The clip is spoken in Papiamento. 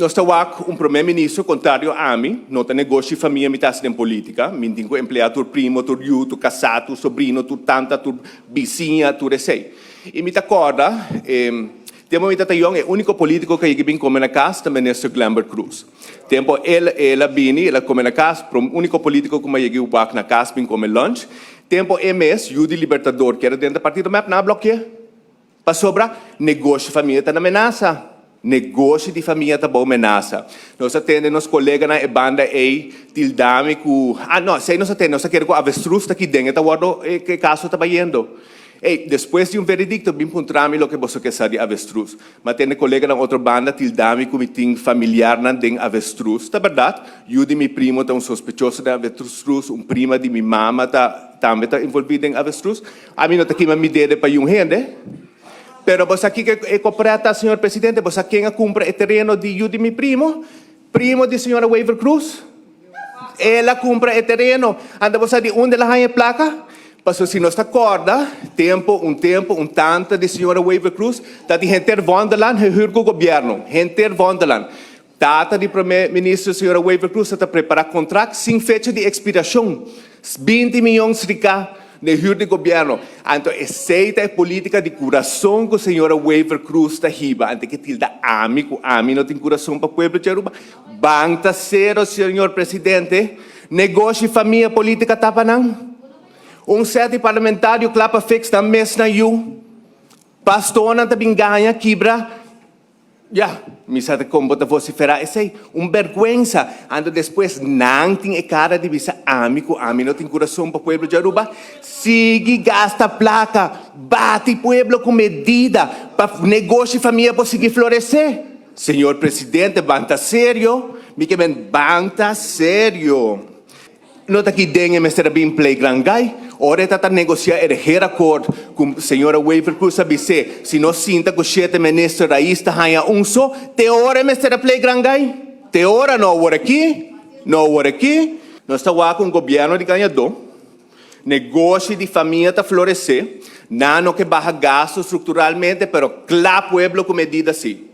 Nos ta wak un prome ministro contrario ami, no ta negoshi famia mi ta haci den politica, mi tin cu emplea tur primo, tur yu, tur casa, tur sobrino, tur tanta, tur bisiña, tur esey. Y mi ta corda, tempo mi ta yong e unico politico cu a yega bin come na cas ta minister Glenbert Croes. Tempo el el a bini, el a come na cas, unico politico cu mi a yega wak na cas bin come lunch. Tempo e mes, yu di Libertador, kier a drenta partido mep, nan a blokia. Pasobra negoshi famia ta na menasa. Negoshi di famia ta bou menasa. Nos a tende nos koleganan e banda ei tildami ku, ah no, esei nos a tende, nos a kere ku avestruz ta aki den e ta wordo e kaso ta bayendo. Ei, despues di un veredikto bin puntra mi loke boso ke sa di avestruz. Mi a tende koleganan otro banda tildami ku mi tin familiarnan den avestruz. Ta bèrdat, yu di mi primo ta un sospechoso den avestruz, un prima di mi mama ta tambe ta envolví den avestruz. Ami no ta kima mi dede pa yun hende. Pero bo sa kiko e koprèt ta, señor presidente? Bo sa ken a kumpra e tereno di yu di mi primo? Primo di señora Wever Croes. El a kumpra e tereno. Anda bo sa di unda el a haña e plaka? Pasobra si nos ta kòrda, tempu, un tempu, un tanta di señora Wever Croes ta di henter Vondelland gehuur ku gobièrnu. Henter Vondelland. Tata di Prome Minister señora Wever Croes ta prepara contract sin fecha di expiracion, 20 miyon srika den huur di gobierno. Anto esey ta e politica di curason cu señora Wever Croes ta hiba. Ante ke tilda ami cu ami no tin curason pa pueblo di Aruba? Ban ta cero señor Presidente. Negoshi famia politica tapa nan. Un set di parlamentario cla pa fix nan mes nan yu. Pastornan ta bin gaña kibra. Ya, mi sa ta kon bo ta vosiferá esei. Un bèrgwensa! Anto despues nan tin e kara di bisa ami ku ami no tin kurason pa pueblo di Aruba. Sigui gasta plaka, bati pueblo ku medida pa negoshi famia por sigui floresé. Señor Presidente, ban ta serio. Mi ke men ban ta serio. No ta ki den e mester a bin play gran guy. Ora e ta ta negocia e regeerakkoord cu señora Wever Croes a bis'é si no sinta cu shete minister raiz ta haña un so, te ora e mester a play gran guy. Te ora no awor aki, no awor aki. Nos ta wak un gobierno di gañadó, negoshi di famia ta floresé, nan no ke baha gasto structuralmente pero cla pueblo cu medida si.